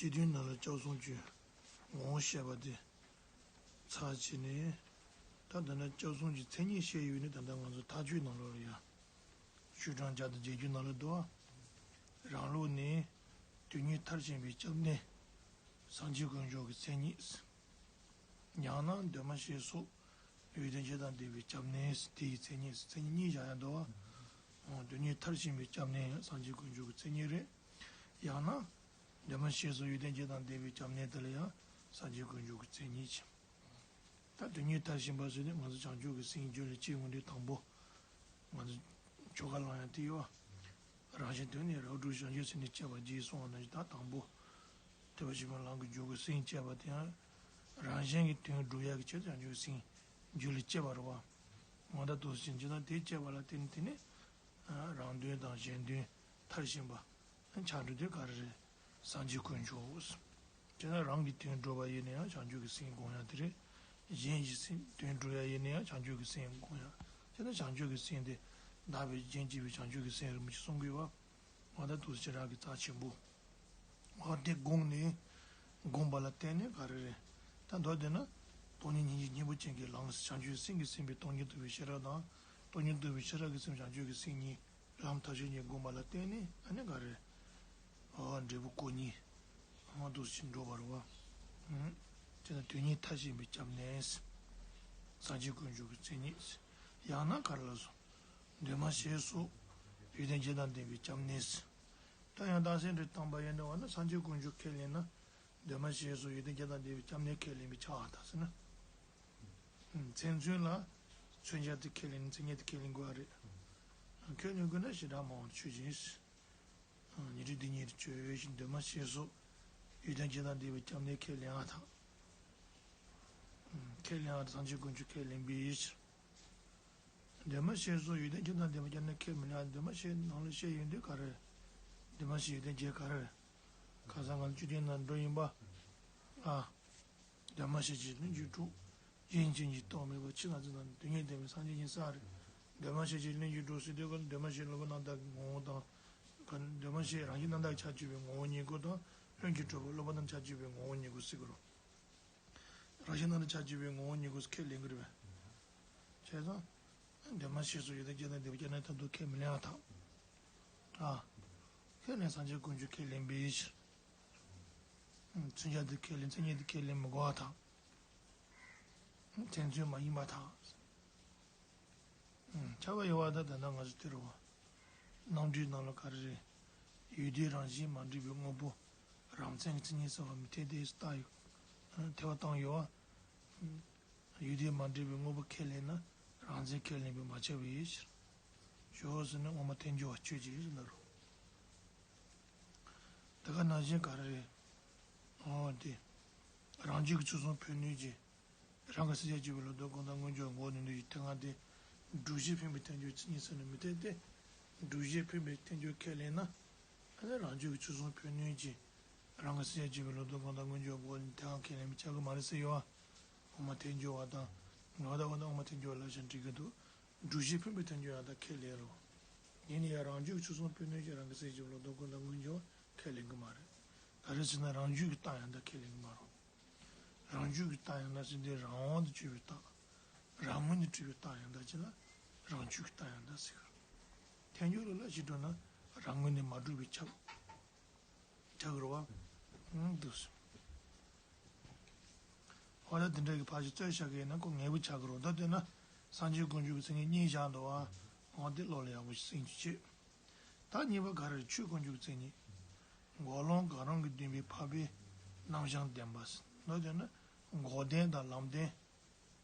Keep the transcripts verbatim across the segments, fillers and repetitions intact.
སྤྱི་དོན་ནང་ལ་སྐྱབས་གསུམ་གྱི་ངོ་བོ་བཤད་པ་དེ་ཚར་བྱས་ནས། ད་ད་ལྟ་སྐྱབས་གསུམ་གྱི་མཚན་ཉིད་བཤད་ཡོད་ནས། ད་ལྟ་ང་ཚོ་མཐའ་དཔྱོད་ནང་ལོགས་ལ་ཡ། ཆོས་གྲངས་བརྒྱ་དང་བརྒྱད་ཅུ་ནང་ལ་འདུག་བ། རང་ལུགས་ནི། དོན་གཉིས་མཐར་ཕྱིན་པའི་སྐྱབས་གནས། སངས་རྒྱས་དཀོན་མཆོག་གི་མཚན་ཉིད། ཡང་ན་གདོད་མ་ཤེས་སོགས་ཡོན་ཏན་བརྒྱད་དང་ལྡན་པའི་སྐྱབས་གནས། དེ་ཡི་མཚན་ཉིད། མཚན་ཉིད་གཉིས་བཞག་ཡ་འདུག་བ། དོན་གཉིས་མཐར་ཕྱིན་པའི་སྐྱབས་གནས་ཡང་སངས་རྒྱས་དཀོན་མཆོག་གི་མཚན་ཉིད་རེད། ཡང་ན། གདོད་མ་ཤེས་སོགས་ཡོན་ཏན་བརྒྱད་དང་ལྡན་པའི་སྐྱབས་གནས་དེ་ལ་ཡང་སངས་རྒྱས་དཀོན་མཆོག་གི་མཚན་ཉིད་ཀྱི། ད་དོན་གཉིས་མཐར་ཕྱིན་པ་ཟེར་ནས་ང་ཚོ་བྱང་ཆུབ་ཀྱི་སེམས་རྒྱུད་ལ་སྐྱེ་འོང་དུས་དང་པོ། ང་ཚོ་ཆོ་ག་བླང་ཡ་དེ་ཡོད། རང་བཞིན་དོན་ནི་རབ་བསྒྲུབ་བྱང་ཆུབ་སེམས་ནི་སྐྱེ་བ་རྒྱས་གསུངས་པ་ནང་བཞིན། ད་དང་པོ། ཐེག་པ་ཆེན་པོའི་ལམ་གྱི་འཇུག་པའི་སེམས་བསྐྱེད་པ་དེ་ཡང་། རང་བཞིན་གྱི་དོན་སྒྲུབ་ཡ་གི་ཆེད་དུ་བྱང་ཆུབ་ཀྱི་སེམས་རྒྱུད་ལ་སྐྱེ་བ་རེད་བ། འོ་ད་དུ་ཕྱིན་ཅི་ད་དེ་སྐྱེ་བ་ལ་བརྟེན་ནས་དེ་ནི། རང་དོན་དང་གཞན་དོན་མཐར་ཕྱིན་པ། ཆགས་འགྲོ་དེ་ག་རེ་རེད། སངས་རྒྱས་དཀོན་མཆོག་དེ་ན་རང་གི་དོན་སྒྲུབ་པ་ཡིན་ན་ཡང་བྱང་ཆུབ་ཀྱི་སེམས་སྒོམ་ཡ་དེ་རེད། གཞན་གྱི་སེམས་དོན་སྒྲུབ་ཡ་ཡིན་ན་ཡང་བྱང་ཆུབ་ཀྱི་སེམས་སྒོམ་ཡ། དེ་ན་བྱང་ཆུབ་ཀྱི་སེམས་དེ་བདག་པོས་རྒྱན་བཅས་པའི་བྱང་ཆུབ་ཀྱི་སེམས་རིན་པོ་ཆེ་གསུང་གི་ཡོད་པ། འོ་ད་དུ་ཞེ་དྲག་གི་རྩ་ཆེན་པོ། འོ་དེ་བསྒོམས་ནས། བསྒོམས་པ་ལ་བརྟེན་ནས་ག་རེ་རེད། ད་མདོར་བསྡུས་ན། སྟོང་ཉིད་སྙིང་རྗེ་སྙིང་པོ་ཅན་གྱི་ལམ་བྱང་ཆུབ་སེམས་ཀྱི་སེམས་དཔའི་སྟོང་ཉིད་རྟོགས་པའི་ཤེས་རབ་དང་། སྟོང་ཉིད་རྟོགས་པའི་ཤེས་རབ་ཀྱི་སེམས་བྱང་ཆུབ་ཀྱི་སེམས་གཉིས། ལམ་མཐར་ཕྱིན་གཉིས་བསྒོམས་པ་ལ་བརྟེན་ནས་ཨ་ནི་ག་རེ། འོ་འབྲས་བུ་དཀོན་གཉིས། འོ་འདུ་ཞིང་འགྲོ་བ་རེད་བ། ཨུམ། དེ་ན་དོན་གཉིས་མཐར་ཕྱིན་པའི་སྐྱབས་གནས། སངས་རྒྱས་དཀོན་མཆོག་གི་མཚན་ཉིད། ཡང་ན་ག་རེ་ལ་སོགས། གདོད་མ་ཤེས་སོགས་ཡོན་ཏན་བརྒྱད་དང་ལྡན་པའི་སྐྱབས་གནས། ད་ཡང་རྟགས་གསལ་འགྲེལ་བཏང་པ་ཡིན་ན་བ་ན་སངས་རྒྱས་དཀོན་མཆོག་ཁས་ལེན་ན། གདོད་མ་ཤེས་སོགས་ཡོན་ཏན་བརྒྱད་དང་ལྡན་པའི་སྐྱབས་གནས་ཁས་ལེན་པའི་ཆ་བ་དང་ཟེར་ན། མཚན་མཚོན་ལ། མཚོན་བྱ་དེ་ཁས་ལེན། མཚན་ཉིད་དེ་ཁས་ལེན་དགོས་པ་རེད། ཁས་ལེན་དགོས་ན་ཞེ་དྲག་མང་བ་ཆོས་ཅན། ཉན་ཐོས་འདི་ཉིད་དུ་བྱོས་ཤིག་གདོད་མ་ཤེས་སོགས་ཡོན་ཏན་བརྒྱད་དང་ལྡན་པའི་སྐྱབས་གནས་ཁས་ལེན་ཡ་དང་། ཁས་ལེན་ཡ་དང་། སངས་རྒྱས་དཀོན་མཆོག་ཁས་ལེན་པའི་ཕྱིར། གདོད་མ་ཤེས་སོགས་ཡོན་ཏན་བརྒྱད་དང་ལྡན་པའི་སྐྱབས་གནས་ཁས་མི་ལེན་ཡ། གདོད་མ་ཤེས་ནང་ལ་བཤད་ཡོད་དུས་ག་རེ། གདོད་མ་ཤེས་ཡོན་ཏན་བརྒྱད་ག་རེ། ཁ་སང་ང་ཚོ་བཅུ་བདུན་ནང་འགྲོ་ཡིན་པ། ཨ། གདོད་མ་ཤེས་བྱས་ལྷུན་གྱིས་གྲུབ། གཞན་ཕྱིན་ཅི་ལྡོག་མེད་པ་ཕྱི་ནང་གི་དོན་གཉིས་ལྡན་པའི་སངས་རྒྱས་ཉིད་ས་རེད། གདོད་མ་ཤེས་བྱས་ལྷུན་གྱིས་གྲུབ་ཟེར་དུས་ཀ་གདོད་མ་ཤེས་སློབ་པ་རྣམ་དག་གི་ངོ་བོ་དང་། ག་གདོད་མ་ཤེས་རང་བཞིན་རྣམ་དག་ཆ་གཅིག་པའི་ངོ་བོ་ཉིད་སྐུ་དང་། ལྷུན་གྱིས་གྲུབ་པ་སློབ་པ་རྣམས་ཆ་གཅིག་པའི་ངོ་བོ་ཉིད་སྐུ་ཟེར་གི་རེད། རང་བཞིན་རྣམ་དག་ཆ་གཅིག་པའི་ངོ་བོ་ཉིད་སྐུ་ཁས་ལེན་གི་རེད་པས། བྱས་ཙང་། གདོད་མ་ཤེས་སོགས་ཡོན་ཏན་བརྒྱད་དང་ལྡན་པའི་སྐྱབས་གནས་མཐར་ཐུག་ཁས་མི་ལེན་པ་དང་། ཨ། ཁས་ལེན། སངས་རྒྱས་དཀོན་མཆོག་ཁས་ལེན་པའི་ཕྱིར། མཚོན་བྱ་དེ་ཁས་ལེན། མཚན་ཉིད་དེ་ཁས་ལེན་མི་དགོས་པ་དང་། མཚན་མཚོན་མ་ཡིན་པ་དང་། ཁྱབ་པ་ཡོད་པ་དང་། ད་ལྟ་ང་ཚོ་དེ་རུ་བ། རྣམ་འགྲེལ་ནང་ལ་ག་རེ་རེད། ཡུལ་དུས་རང་བཞིན་མ་འདྲེས་པའི་དངོས་པོ། རང་མཚན་གྱི་མཚན་ཉིད་གསལ་བར་མི་འཐད་དེ་ཟེར་བཏགས་ཡོད། ཐེ་བ་བཏང་ཡོད་པ། ཡུལ་དུས་མ་འདྲེས་པའི་དངོས་པོ་ཁས་ལེན་ན་རང་མཚན་ཁས་ལེན་པས་མ་ཁྱབ་པའི་ཕྱིར། ཞོག་ཟེར་ན་དབུ་མ་ཐལ་འགྱུར་བ་ཆོས་ཅན་ཟེར་ན་རུང་། དེ་ག་ནང་བཞིན་ག་རེ་རེད། འོ་དེ། རང་རྒྱུད་ཀྱི་ཚུལ་གསུམ་ཕན་གནོད་ཀྱི། རང་གི་སེམས་ཅན་གཅིག་པུའི་ལོག་རྟོག་ཀུན་བཏང་མངོན་གྱུར་འགོག་ནུས་ནུས་ཀྱི་དེ་སྔ་དེ། སྒྲུབ་བྱེད་འཕེན་པའི་ཐལ་འགྱུར་མཚན་ཉིད་གསལ་ནས་མི་འཐད་དེ། སྒྲུབ་བྱེད་འཕེན་པའི་ཐལ་འགྱུར་ཁས་ལེན་ན། ཨ་ནི་རང་རྒྱུད་ཀྱི་ཚུལ་གསུམ་ཕན་གནོད་ཀྱི། རང་གི་སེམས་ཅན་གཅིག་པུའི་ལོག་རྟོག་ཀུན་བཏང་མངོན་གྱུར་འགོག་ནུས་དེ་སྔ་ཁས་ལེན་མི་ཆགས་ཀྱི་མ་རེད་ཟེར་ཡོད་པ། དབུ་མ་ཐལ་འགྱུར་བ་དང་། ངོ་བོ་དང་། དབུ་མ་ཐལ་འགྱུར་བ་ལབ་བཞིན་འགྲིག་གི་འདུག་སྒྲུབ་བྱེད་འཕེན་པའི་ཐལ་འགྱུར་ཡང་ད་ཁས་ལེན་རོ། ཡིན་ན་ཡང་རང་རྒྱུད་ཀྱི་ཚུལ་གསུམ་ཕན་གནོད་ཀྱི་རང་གི་སེམས་ཀྱི་ལོག་རྟོག་ཀུན་བཏང་མངོན་གྱུར་ཁས་ལེན་གྱི་མ་རེད། ག་རེ་ཟེར་ན་རང་རྒྱུད་ཀྱི་རྟགས་ཡང་ད་ཁས་ལེན་གྱི་མ་རེད། རང་རྒྱུད་ཀྱི་རྟགས་ཡང་ད་ཟེར་དུས་རང་དབང་དུ་གྱུར་པའི་རྟགས། རང་ངོས་ནས་གྲུབ་པའི་རྟགས་ཡང་ད་ཅི་ལ་རང་རྒྱུད་ཀྱི་རྟགས་ཡང་ད་ཟེར། ཐལ་འགྱུར་ལ་ལ་ཞིག་འགྲོ་ན་རང་ངོས་ནས་མ་གྲུབ་པའི་ཁྱབ། ཆགས་ཀྱི་རེད་བ། འདུག་སེ། འོ་ད་དེ་འདྲ་གི་ཕར་ཞིག་རྩོད་བཞག་གི་ཡིན་ན་ཁོ་ངེས་པོ་ཆགས་ཀྱི་རེད། ད་དེ་ན་སངས་རྒྱས་དཀོན་མཆོག་གི་མཚན་ཉིད་གཉིས་བཞག་འདུག་བ། འོ་དེ་བློ་ལ་ཡག་པོ་ཞིག་སེམས་ཀྱི་བྱེད། ད་གཉིས་པ་ག་རེ་རེད། ཆོས་དཀོན་མཆོག་གི་མཚན་ཉིད། འགོག་ལམ་གང་རུང་གིས་བསྟན་པའི་འཕགས་པའི་རྣམ་གཞག་བདེན་པ། ད་དེ་ན་འགོག་བདེན་དང་ལམ་བདེན་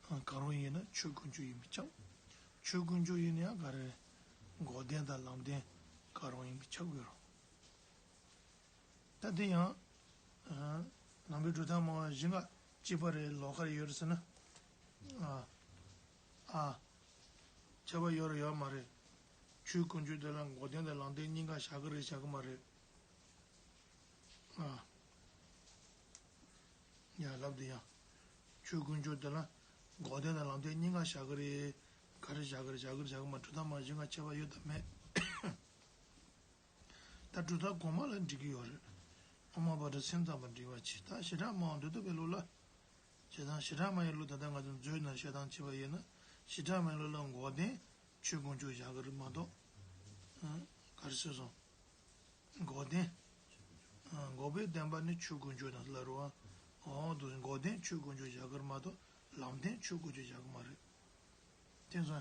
གང་རུང་ཡིན་ན་ཆོས་དཀོན་མཆོག་ཡིན་པས་ཁྱབ། ཆོས་དཀོན་མཆོག་ཡིན་ན་ཡང་ག་རེ་རེད། འགོག་བདེན་དང་ལམ་བདེན་གང་རུང་ཡིན་པས་ཁྱབ་དགོས་རེད། ད་དེ་ཡང་། ནང་པའི་གྲུབ་མཐའ་སྨྲ་བ་བཞི་ལྔ་གཅིག་པ་རེད། ལོགས་ཀ་རེ་ཡོད་རེད་ཟེར་ན། ཨ། ཨ། ཁྱད་པར་ཡོད་རེད་ཡོད་མ་རེད། ཆོས་དཀོན་མཆོག་དེ་ལ་འགོག་བདེན་དང་ལམ་བདེན་གཉིས་ཀ་བཞག་གི་རེད་བཞག་གི་མ་རེད། ཨ། ཡ་ལབ་དེ་ཡང་། ཆོས་དཀོན་མཆོག་དེ་ལ་འགོག་བདེན་དང་ལམ་བདེན་གཉིས་ཀ་བཞག་གི་རེད། ག་རེ་བཞག་གི་རེད། བཞག་གི་རེད་བཞག་གི་མ་རེད། གྲུབ་མཐའ་སྨྲ་བ་བཞི་ལྔ་ཁྱད་པར་ཡོད་དམ་མེད། ད་གྲུབ་མཐའ་གོང་མ་ལ་འགྲིག་གི་ཡོད་རེད། ཨ་མ་བྷ་དྲ་སེམས་ཙམ་པ་འདྲི་བ་ཆེ། ད་བྱེ་བྲག་སྨྲ་བ་འདུལ་ཐུབ་པའི་ལུགས་ལ། བྱེ་བྲག་བྱེ་བྲག་སྨྲ་བའི་ལུགས་ད་ལྟ་ང་ཚོ་མཛོད་ནང་བཤད་སྟངས་བྱས་པ་ཡིན་ན། བྱེ་བྲག་སྨྲ་བའི་ལུགས་ལ་འགོག་བདེན་ཆོས་ཀུན་སྤྱོད་བཞག་གི་རེད་མ་གཏོགས། ཨ། ག་རེ་ཟེར་སོང་། འགོག་བདེན། ཨ། འགོག་པའི་བདེན་པ་ནི་ཆོས་ཀུན་སྤྱོད་དང་ལབ་རེད་བ། འོ་འདུག་འགོག་བདེན་ཆོས་ཀུན་སྤྱོད་བཞག་གི་རེད་མ་གཏོགས་ལམ་བདེན་ཆོས་ཀུན་སྤྱོད་བཞག་གི་མ་རེད། དེ་ཚོ།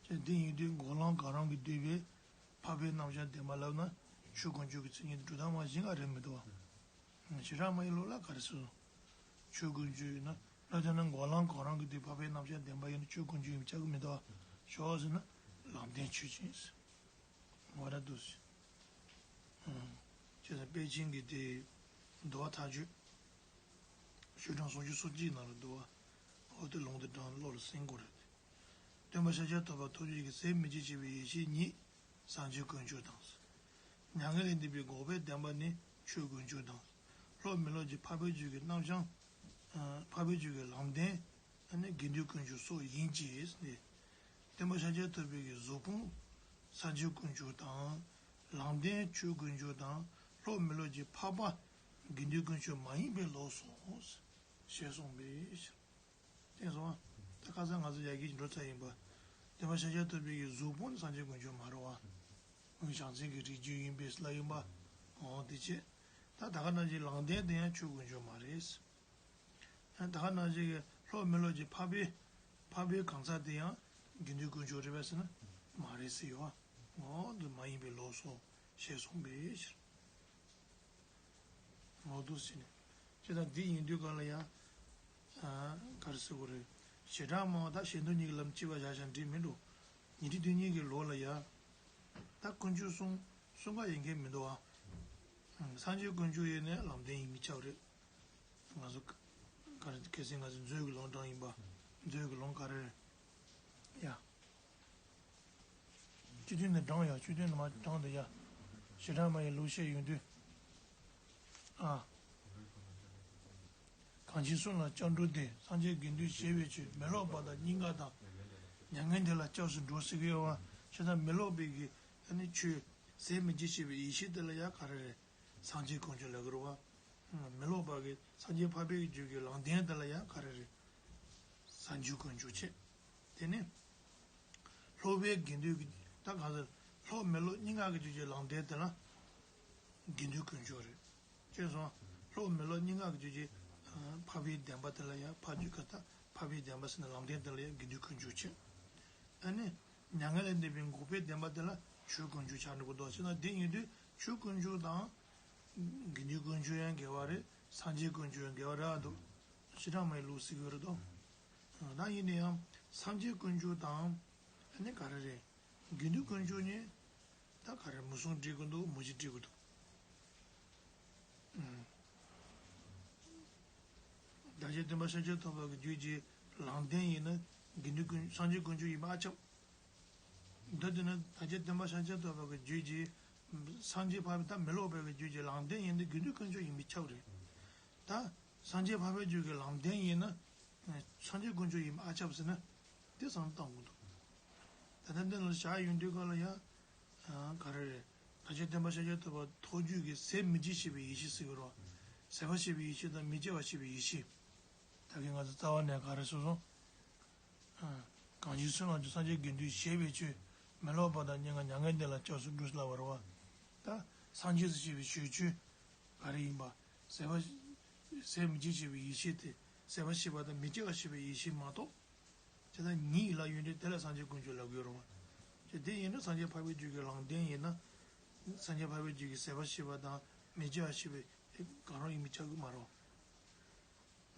ཅེས་འདི་ཡིན་དུས་འགོག་ལམ་གང་རུང་གིས་བསྡུས་པའི་འཕགས་པའི་རྣམ་གཞག་བདེན་པ་ལབ་ན། ཆོས་ཀུན་སྤྱོད་ཀྱི་མཚན་ཉིད་དེ་གྲུབ་མཐའ་མ་གཞི་འགའ་རེད་མི་འདུག་བ། བྱེ་བྲག་སྨྲ་བའི་ལུགས་ལ་ག་རེ་ཟེར། ཆོས་ཀུན་སྤྱོད་ཡིན་ན། ལ་དེ་ན་འགོག་ལམ་གང་རུང་གིས་བསྡུས་འཕགས་པའི་རྣམ་གཞག་བདེན་པ་ཡིན་ན་ཆོས་ཀུན་སྤྱོད་ཡིན་པ་ཆགས་ཀྱི་མི་འདུག་བ། ཞོག་ཟེར་ན། ལམ་བདེན་ཆོས་ཅན། ངོ་ར་འདུག་ཟེར། ཨང་། བྱས་ཙང་པཎ་ཆེན་གྱི་དེ། འདུལ་བ་མཐའ་དཔྱོད། ཤོག་གྲངས་སུམ་ཅུ་སོ་གཅིག་ནང་ལ་འདུལ་བ། འོ་དེ་ལུང་དེ་དྲངས་བློ་ལ་སེམས་དགོས་རེད། སྟོན་པ་ཤཱཀྱ་ཐུབ་པ་ཐུགས་རྗེ་ཡིས་ཟད་མི་འཇིགས་ཞེས་པའི་ཡེ་ཤེས་ཉིད་སངས་རྒྱས་ཀུན་སྤྱོད་དང་། མྱ་ངན་ལས་འདས་པའི་འགོག་པའི་བདེན་པ་ནི་ཆོས་ཀུན་སྤྱོད་དང་། ལྷོད་མི་ལྷོད་ཀྱི་འཕགས་པའི་རྒྱུད་ཀྱི་རྣམ་གཞག་ཨ། འཕགས་པའི་རྒྱུད་ཀྱི་ལམ་བདེན། ཨ་ནི་དགེ་འདུན་ཀུན་སྤྱོད་སོགས་ཡིན་གྱི། སྟོན་པ་ཤཱཀྱ་ཐུབ་པའི་གི་གཟུགས་ཕུང་སངས་རྒྱས་ཀུན་སྤྱོད་དང་། ལམ་བདེན་ཆོས་ཀུན་སྤྱོད་དང་། ལྷོད་མི་ལྷོད་ཀྱི་འཕགས་པ་དགེ་འདུན་ཀུན་སྤྱོད་མ་ཡིན་པས་ལོགས་སོ། ཞེས་གསུངས་པས། དེ་སོང་། ད་ཁ་སང་ང་ཚོ་ཡ་གི་འགྲོ་ཚར་ཡིན་པ། སྟོན་པ་ཤཱཀྱ་ཐུབ་པའི་གི་གཟུགས་ཕུང་ནི་སངས་རྒྱས་ཀུན་སྤྱོད་མ་རེད་བ། བྱང་སེམས་ཀྱི་རིགས་རྒྱུད་ཡིན་པས་ལ་ཡིན་པ། འོ་དེ་བྱས། ད་ད་ག་ནང་བཞིན་ལམ་བདེན་དེ་ཡང་ཆོས་ཀུན་སྤྱོད་མ་རེད། ད་ག་ནང་བཞིན་གྱི་ལྷོད་མི་ལྷོད་ཀྱི་འཕགས་པའི། འཕགས་པའི་གང་ཟག་དེ་ཡང་དགེ་འདུན་ཀུན་སྤྱོད་རེད་པས་ཟེར་ན་མ་རེད་ཟེར་ཡོད་པ། འོ་འདི་མ་ཡིན་པས་ལོགས་སོ། ཞེས་གསུངས་པའི་ཕྱིར། འོ་འདུག་ཟེར་ནས། ཅེས་དང་འདི་ཡིན་དུས་གང་ལ་ཡང་། ཨ། ག་རེ་ཟེར་དགོས་རེད། བྱེ་བྲག་སྨྲ་བ་དང་གཞན་དོན་གཉིས་ཀྱི་ལམ་གཅིག་པ་བཞག་བཞག་འགྲིག་མི་འགྲོ། ཉི་ཁྲི་བདུན་གཉིས་ཀྱི་ལོགས་ལ་ཡང་། ད་ཀུན་སྤྱོད་གསུམ་གསུམ་ཀ་ཡིན་མཁན་མི་འདུག་ཨ། སངས་རྒྱས་ཀུན་སྤྱོད་ཡིན་ནའི་ལམ་བདེན་ཡིན་མི་ཆགས་རེད། ང་ཚོ་ག་རེ་གལ་སྲིད་ང་ཚོ་མཛོད་ཀྱི་ལུང་དྲངས་ཡིན་པ། མཛོད་ཀྱི་ལུང་ག་རེ་རེད། ཡ། སྤྱི་དོན་ནས་དྲངས་ཡ། སྤྱི་དོན་ནས་མ་དྲངས་དེ་ཡ། བྱེ་བྲག་སྨྲ་བའི་ལུགས་བཤད་ཡོང་དུས། ཨ། གང་ཕྱིར་གསུམ་ལ་སྐྱབས་འགྲོ་སྟེ། སངས་རྒྱས་དགེ་འདུན་ཞེས་པའི་ཆོས། མི་སློབ་པ་དང་སྙིང་ག་དང་། མྱ་ངན་འདས་ལ་སྐྱབས་སུ་འགྲོ་ཟེར་གྱི་ཡོད་པ། བྱས་ཙང་མི་སློབ་པའི་གི་ཨ་ནི་ཆོས། ཟད་མི་འཇིགས་ཞེས་པའི་ཡེ་ཤེས་དེ་ལ་ཡང་ག་རེ་རེད། སངས་རྒྱས་ཀུན་སྤྱོད་ལབ་ཀྱི་རེད་བ། མི་སློབ་པ་གི་སངས་རྒྱས་འཕགས་པའི་རྒྱུད་ཀྱི་ལམ་བདེན་དེ་ལ་ཡང་ག་རེ་རེད། སངས་རྒྱས་ཀུན་སྤྱོད་བྱས། དེ་ནས། སློབ་པའི་དགེ་འདུན་གྱི་ད་གང་ཟེར། སློབ་མི་སློབ་སྙིང་ག་གི་རྒྱུད་ཀྱི་ལམ་བདེན་དེ་ལ། དགེ་འདུན་ཀུན་སྤྱོད་རེད། ཅེས་སོང་། སློབ་མི་སློབ་སྙིང་ག་གི་རྒྱུད་ཀྱི། ཨ། འཕགས་པའི་བདེན་པ་དེ་ལ་ཡང་འཕགས་རྒྱུད་ཀ་ད་འཕགས་པའི་བདེན་པ་ཟེར་ན་ལམ་བདེན་དེ་ལ་ཡང་དགེ་འདུན་ཀུན་སྤྱོད་བྱས། ཨ་ནི། མྱ་ངན་ལས་འདས་པའི་འགོག་པའི་བདེན་པ་དེ་ལ་ཆོས་ཀུན་སྤྱོད་ཆགས་འགྲོ་གི་འདུག་ཟེར་ན། དེ་ཡིན་དུས་ཆོས་ཀུན་སྤྱོད་དང་། དགེ་འདུན་ཀུན་སྤྱོད་ཡང་འགལ་བ་རེད། སངས་རྒྱས་ཀུན་སྤྱོད་ཡང་འགལ་བ་རེད་འདུག་བྱེ་བྲག་སྨྲ་བའི་ལུགས་ཟེར་གྱི་ཡོད་རེད་དོ། ད་ཡིན་ན་ཡང་སངས་རྒྱས་ཀུན་སྤྱོད་དང་། ཨ་ནི་ག་རེ་རེད། དགེ་འདུན་ཀུན་སྤྱོད་གཉིས། ད་ག་རེ་མུ་གསུམ་འགྲིག་གི་འདུག་མུ་བཞི་འགྲིག་གི་འདུག་ཨུམ། བདག་ཅག་སྟོན་པ་ཤཱཀྱ་ཐུབ་པ་གི་རྒྱུད་ཀྱི་ལམ་བདེན་ཡིན་ན་དགེ་འདུན་ཀུན་སངས་རྒྱས་ཀུན་སྤྱོད་ཡིན་པ་ཨ་ཁྱབ། མདོར་བསྡུས་ན་བདག་ཅག་སྟོན་པ་ཤཱཀྱ་ཐུབ་པ་གི་རྒྱུད་ཀྱི་སངས་རྒྱས་འཕགས་པའི་ད་མི་སློབ་པའི་གི་རྒྱུད་ཀྱི་ལམ་བདེན་ཡིན་ན་དགེ་འདུན་ཀུན་སྤྱོད་ཡིན་པས་ཁྱབ་རེད། ད་སངས་རྒྱས་འཕགས་པའི་རྒྱུད་ཀྱི་ལམ་བདེན་ཡིན་ན་སངས་རྒྱས་ཀུན་སྤྱོད་ཡིན་པ་ཨ་ཁྱབ་ཟེར་ན་དེ་བསམ་བློ་གཏོང་དགོས་འདུག་ད་ལྟ་འདི་ལ་བཞག་ཡོང་དུས་སྐབས་ལ་ཡང་། ཨ། ག་རེ་རེད། བདག་ཅག་སྟོན་པ་ཤཱཀྱ་ཐུབ་པ་ཐུགས་རྒྱུད་ཀྱི་ཟད་མི་འཇིགས་ཞེས་པའི་ཡེ་ཤེས་ཟེར་གྱི་རེད། ཟད་པ་ཞེས་པའི་ཡེ་ཤེས་དང་མི་སྐྱེ་བ་ཞེས་པའི་ཡེ་ཤེས། ད་གིན་ང་ཚོ་རྩ་བ་ནས་ག་རེ་གསུངས་སོང་། ཨ། གང་ཕྱིར་གསུམ་ལ་སངས་རྒྱས་དགེ་འདུན་ཞེས་པའི་ཆོས། མི་སློབ་པ་དང་སྙིང་ག་མྱ་ངན་འདས་ལ་སྐྱབས་སུ་འགྲོ་ལབ་པ་རེད་བ། ད་སངས་རྒྱས་ཞེས་པའི་ཆོས་ཆོས་ག་རེ་ཡིན་པ། ཟད་པ། ཟད་མི་འཇིགས་ཞེས་པའི་ཡེ་ཤེས་དེ་ཟད་པ་ཞེས་པ་དང་མི་སྐྱེ་བ་ཞེས་པའི་ཡེ་ཤེས་མ་གཏོགས། དེ་དག་ཉིད་ལ་ཡོད་དུས་དེ་ལ་སངས་རྒྱས་ཀུན་སྤྱོད་ལབ་དགོས་རེད་བ། ཅེས་དེ་ཡིན་ན་སངས་རྒྱས་འཕགས་པའི་རྒྱུད་ཀྱི་ལམ་བདེན་ཡིན་ན། སངས་རྒྱས་འཕགས་པའི་རྒྱུད་ཀྱི་ཟད་པ་ཞེས་པ་དང་མི་སྐྱེ་བ་ཞེས་པའི་དེ་གང་རུང་ཡིན་མི་ཆགས་ཀྱི་མ་རེད།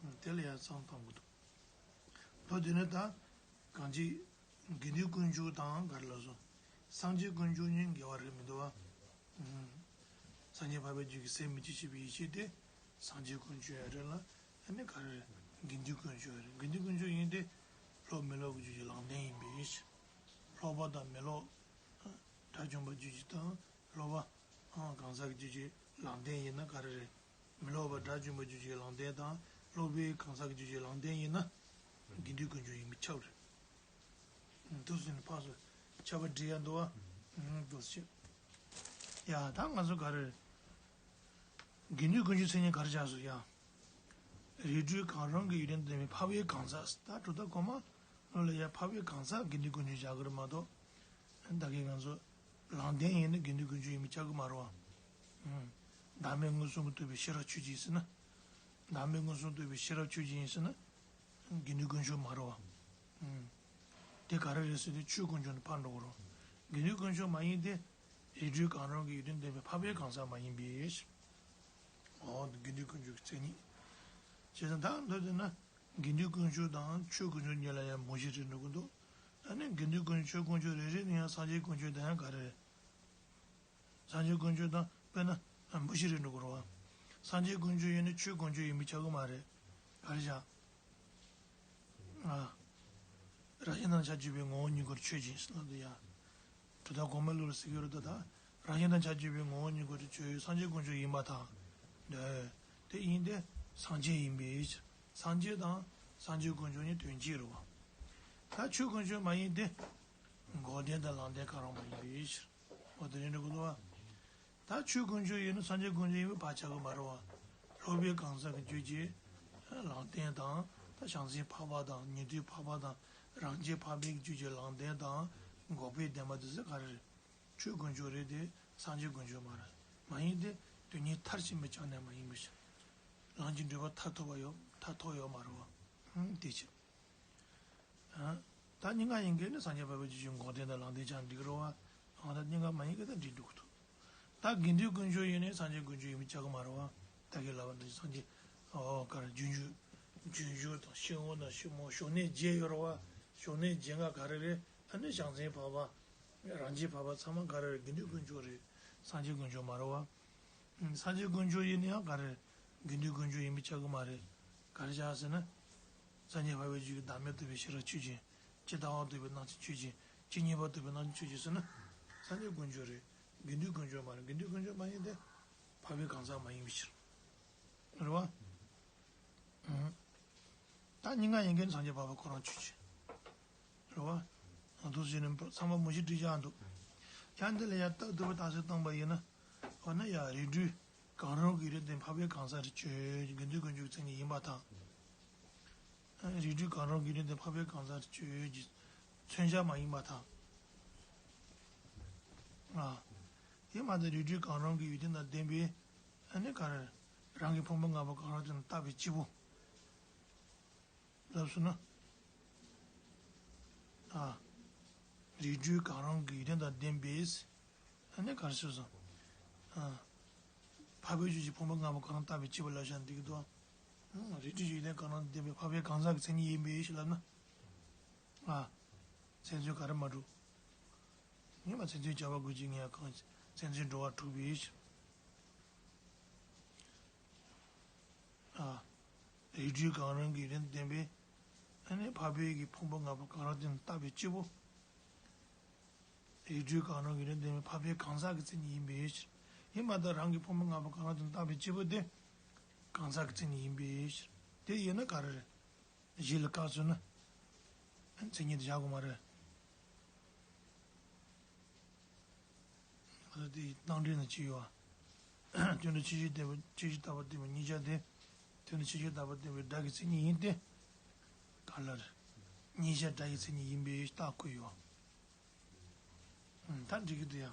དེ་ལ་ཡང་བསམ་བློ་གཏོང་དགོས་འདུག་མདོར་བསྡུས་ན་ད། གང་ཅི། དགེ་འདུན་ཀུན་སྤྱོད་དང་ག་རེ་ལབ་སོང་། སངས་རྒྱས་ཀུན་སྤྱོད་གཉིས་འགལ་བ་རེད་མི་འདུག་བ། སངས་རྒྱས་འཕགས་པའི་རྒྱུད་ཀྱི་ཟད་མི་འཇིགས་ཞེས་པའི་ཡེ་ཤེས་དེ། སངས་རྒྱས་ཀུན་སྤྱོད་ཡང་རེད་ལ། ཨ་ནི་ག་རེ་རེད། དགེ་འདུན་ཀུན་སྤྱོད་ཡང་རེད། དགེ་འདུན་ཀུན་སྤྱོད་ཡིན་ཏེ། སློབ་མི་སློབ་ཀྱི་རྒྱུད་ཀྱི་ལམ་བདེན་ཡིན་པའི་ཕྱིར། སློབ་པ་དང་མི་སློབ། དགྲ་བཅོམ་པ་རྒྱུད་ཀྱི་དང་སློབ་པ། གང་ཟག་གི་རྒྱུད་ཀྱི་ལམ་བདེན་ཡིན་ན་ག་རེ་རེད། མི་སློབ་པ་དགྲ་བཅོམ་པ་རྒྱུད་ཀྱི་ལམ་བདེན་དང་སློབ་པའི་གང་ཟག་གི་རྒྱུད་ཀྱི་ལམ་བདེན་ཡིན་ན། དགེ་འདུན་ཀུན་སྤྱོད་ཡིན་པས་ཁྱབ་རེད། འདུག་ཟེར་ནས་ཕར་ཚུར་ཁྱབ་པ་འགྲིག་ཡ་འདུག་བ། འདུག་ཟེར། ཡ་ད་ང་ཚོ་ག་རེ་རེད། དགེ་འདུན་དཀོན་མཆོག་མཚན་ཉིད་ག་རེ་བཞག་སོང་ཡ། རིགས་དྲུག་གང་རུང་གི་ཡོན་ཏན་ལྡན་པའི་འཕགས་པའི་གང་ཟག་ད་གྲུབ་མཐའ་གོང་མ་ལོ་ལ་ཡ་འཕགས་པའི་གང་ཟག་དགེ་འདུན་དཀོན་མཆོག་བཞག་གི་རེད་མ་གཏོགས། ད་གིན་ང་ཚོ་ལམ་བདེན་ཡིན་ན་དགེ་འདུན་དཀོན་མཆོག་ཡིན་པས་ཁྱབ་གི་མ་རེད་བ། ཨང་། བདག་མེད་མངོན་སུམ་དུ་རྟོགས་པའི་ཤེས་རབ་ཆོས་ཅན་ཡིན་ཟེར་ན། བདག་མེད་མངོན་སུམ་དུ་རྟོགས་པའི་ཤེས་རབ་ཆོས་ཅན་ཡིན་ཟེར་ན། དགེ་འདུན་དཀོན་མཆོག་མ་རེད་བ། ཨང་། དེ་ག་རེ་རེད་ཟེར་ན་ཆོས་དཀོན་མཆོག་ནས་ཕར་འགྲོ་གི་རེད། དགེ་འདུན་དཀོན་མཆོག་མ་ཡིན་ཏེ། རིགས་དྲུག་གང་རུང་གི་ཡོན་ཏན་ལྡན་པའི་འཕགས་པའི་གང་ཟག་མ་ཡིན་པས། འོ་དགེ་འདུན་དཀོན་མཆོག་གི་མཚན་ཉིད། བྱས་ཙང་ད་འདོད་དེ་ན། དགེ་འདུན་དཀོན་མཆོག་དང་ཆོས་དཀོན་མཆོག་གཉིས་ལ་ཡང་མུ་བཞི་རེ་འགྲོ་གི་འདུག་ཨ་ནི་དགེ་འདུན་དཀོན་མཆོག་ཆོས་དཀོན་མཆོག་རེ་རེ་ནས་ཡང་སངས་རྒྱས་དཀོན་མཆོག་དང་ཡང་ག་རེ་རེད། སངས་རྒྱས་དཀོན་མཆོག་དང་དཔེར་ན་མུ་བཞི་རེ་འགྲོ་གི་རེད་བ། སངས་རྒྱས་དཀོན་མཆོག་ཡིན་ན་ཆོས་དཀོན་མཆོག་ཡིན་པས་ཁྱབ་གི་མ་རེད། ག་རེ་བྱ། ཨ། རང་བཞིན་དང་ཆ་བཅས་པའི་ངོ་བོ་ཉིད་སྐུ་ཆོས་ཅན་ཟེར་ན་འདི་ཡ། གྲུབ་མཐའ་གོང་མའི་ལུགས་ལ་ཟེར་གྱི་ཡོད་རེད་ད། རང་བཞིན་དང་ཆ་བཅས་པའི་ངོ་བོ་ཉིད་སྐུ་ཆོས་སངས་རྒྱས་དཀོན་མཆོག་ཡིན་པར་ཐལ། འདོད། དེ་ཡིན་ཏེ། སངས་རྒྱས་ཡིན་པས། སངས་རྒྱས་དང་སངས་རྒྱས་དཀོན་མཆོག་གཉིས་དོན་གཅིག་རེད་བ། ད་ཆོས་དཀོན་མཆོག་མ་ཡིན་ཏེ། འགོག་བདེན་དང་ལམ་བདེན་གང་རུང་མ་ཡིན་པས། འོ་དེ་རེད་འགྲོ་གི་འདུག་བ། ད་ཆོས་དཀོན་མཆོག་ཡིན་ན་སངས་རྒྱས་དཀོན་མཆོག་ཡིན་པས་ཕར་ཆགས་ཀྱི་མ་རེད་བ། འཕགས་པའི་གང་ཟག་གི་རྒྱུད་ཀྱི་ལམ་བདེན་དང་ད་བྱང་སེམས་འཕགས་པ་དང་ཉན་ཐོས་འཕགས་པ་དང་རང་རྒྱལ་འཕགས་པའི་རྒྱུད་ཀྱི་ལམ་བདེན་དང་འགོག་པའི་བདེན་པ་དེ་ཚོ་ག་རེ་རེད། ཆོས་དཀོན་མཆོག་རེད་དེ་སངས་རྒྱས་དཀོན་མཆོག་མ་རེད། མ་ཡིན་ཏེ་དོན་གཉིས་མཐར་ཕྱིན་པའི་ཆ་ནས་མ་ཡིན་པའི་ཕྱིར། ལམ་གྱི་འགྲོས་པ་མཐར་ཐུག་པ་ཡོད་མཐར་ཐུག་ཡོད་མ་རེད་བ། ཧུམ་དེ་ཕྱིར། ད་གཉིས་ཀ་ཡིན་མཁན་ནི་སངས་རྒྱས་འཕགས་པའི་རྒྱུད་ཀྱི་འགོག་བདེན་དང་ལམ་བདེན་ཆགས་འགྲིག་རོ་བ། ཨང་ད་གཉིས་ཀ་མ་ཡིན་མཁན་ད་འགྲིག་འགྲིག་ཐུབ། ད་དགེ་འདུན་དཀོན་མཆོག་ཡིན་ནི་སངས་རྒྱས་དཀོན་མཆོག་ཡིན་པས་ཁྱབ་གི་མ་རེད་བ། ད་གི་ལབ་པ་འདི་སངས་རྒྱས་ཨོ་གར་རྒྱུན་ཞུགས་རྒྱུན་ཞུགས་དང་ཤི་བོ་དང་ཤི་མོ་ཞོགས་ནས་བརྗེད་ཡོད་རོ་བ། ཞོགས་ནས་བརྗེད་ང་ག་རེ་རེད། ཨ་ནི་བྱང་སེམས་འཕགས་པ། རང་རྒྱལ་འཕགས་པ་ཚང་མ་ག་རེ་རེད། དགེ་འདུན་དཀོན་མཆོག་རེད། སངས་རྒྱས་དཀོན་མཆོག་མ་རེད་བ། སངས་རྒྱས་དཀོན་མཆོག་ཡིན་ན་ཡང་ག་རེ། དགེ་འདུན་དཀོན་མཆོག་ཡིན་པས་ཁྱབ་གི་མ་རེད། ག་རེ་བྱ་ཟེར་ན། སངས་རྒྱས་འཕགས་པའི་རྒྱུད་ཀྱི་བདག་མེད་རྟོགས་པའི་ཤེས་རབ་ཆོས་ཅན། ཇི་ལྟ་བ་རྟོགས་པའི་སྣང་ཆ་ཆོས་ཅན། ཇི་སྙེད་པ་རྟོགས་པའི་སྣང་ཆ་ཆོས་ཅན་ཟེར་ན། སངས་རྒྱས་དཀོན་མཆོག་རེད། དགེ་འདུན་དཀོན་མཆོག་མ་རེད། དགེ་འདུན་དཀོན་མཆོག་མ་ཡིན་ཏེ། འཕགས་པའི་གང་ཟག་མ་ཡིན་པའི་ཕྱིར། རེད་བ། ད་སྙིང་ག་ཡིན་མཁན་སངས་རྒྱས་འཕགས་པ་ཁོ་རང་ཆོས་ཅན། རེད་བ། ང་ཚོ་ཟེར་ནས་ཚང་མ་མུ་བཞི་བྲིས་བཞག་འདུག་ཀྱང་འདི་ལ་ཡང་རྟག་ཏུ་བརྟག་དཔྱད་བཏང་པ་ཡིན་ན། འོ་ན་ཡང་རིགས་དྲུག་གང་རུང་གི་ཡོན་ཏན་ལྡན་འཕགས་པའི་གང་ཟག་རེ་ཆོས་ཀྱི་དགེ་འདུན་དཀོན་མཆོག་གི་མཚན་ཉིད་ཡིན་པར་ཐལ། རིགས་དྲུག་གང་རུང་གི་ཡོན་ཏན་ལྡན་འཕགས་པའི་གང་ཟག་རེ་ཆོས་ཀྱི་མཚོན་བྱ་མ་ཡིན་པར་ཐལ། ཨ། དེ་མ་ཚད་རིགས་དྲུག་གང་རུང་གི་ཡོན་ཏན་དང་ལྡན་པའི་ཨ་ནི་ག་རེ། རང་གི་ཕུང་པོ་ལྔ་པོ་གང་རུང་དེ་དང་བཏགས་པའི་སྐྱེས་བུ། ལབ་སོང་ན། ཨ། རིགས་དྲུག་གང་རུང་གི་ཡོན་ཏན་དང་ལྡན་པས། ཨ་ནི་ག་རེ་ཟེར་སོང་། ཨ། འཕགས་པའི་རྒྱུད་ཀྱི་ཕུང་པོ་ལྔ་པོ་གང་རུང་བཏགས་པའི་སྐྱེས་བུ་ལབ་བཞག་འགྲིག་གི་འདུག་ཨ། རིགས་དྲུག་ཡོན་ཏན་གང་རུང་ལྡན་པའི་འཕགས་པའི་གང་ཟག་གི་མཚན་ཉིད་ཡིན་པས་ཞེས་ལབ་ན། ཨ། མཚན་མཚོན་ག་རེ་མ་འགྲུབ། ངས་མ་མཚན་མཚོན་བྱ་བ་དགོས་ཀྱི་ངས་གང་མཚན་མཚོན་འགྲོ་བ་འགྲུབ་པས། ཨ། རིགས་དྲུག་གང་རུང་གི་ཡོན་ཏན་ལྡན་པའི། ཨ་ནི་འཕགས་པའི་གི་ཕུང་པོ་ལྔ་པོ་གང་རུང་དེ་དང་བཏགས་པའི་སྐྱེས་བུ། རིགས་དྲུག་གང་རུང་གི་ཡོན་ཏན་ལྡན་པའི་འཕགས་པའི་གང་ཟག་གི་མཚན་ཉིད་ཡིན་པའི་ཕྱིར། ཡིན་པ་དང་རང་གི་ཕུང་པོ་ལྔ་པོ་གང་རུང་དེ་དང་བཏགས་པའི་སྐྱེས་བུ་དེ། གང་ཟག་གི་མཚན་ཉིད་ཡིན་པའི་ཕྱིར། དེ་ཡིན་ན་ག་རེ་རེད། གཞི་ལ་བཀག་ཚུལ་ནི། མཚན་ཉིད་དེ་བཞག་དགོས་མ་རེད། ཨ་དེ་རྣམ་འགྲེལ་ནང་ཅི་ཡོད། དོན་དུ་ཆོས་ཅན་བསྟན་པའི་ཆོས་ཅན་རྟག་པར་བསྟན་པའི་ཉིད་ཀྱང་སྟེ། དོན་དུ་ཆོས་ཅན་རྟག་པར་བསྟན་པའི་སྒྲ་གི་མཚན་ཉིད་ཡིན་ཏེ། ག་ལ་རེད། ཉིད་ཀྱང་སྒྲ་ཡི་མཚན་ཉིད་ཡིན་པའི་རྟགས་བཀོད་ཡོད། ཨང་། ད་འགྲིག་གི་འདུག་ཡ།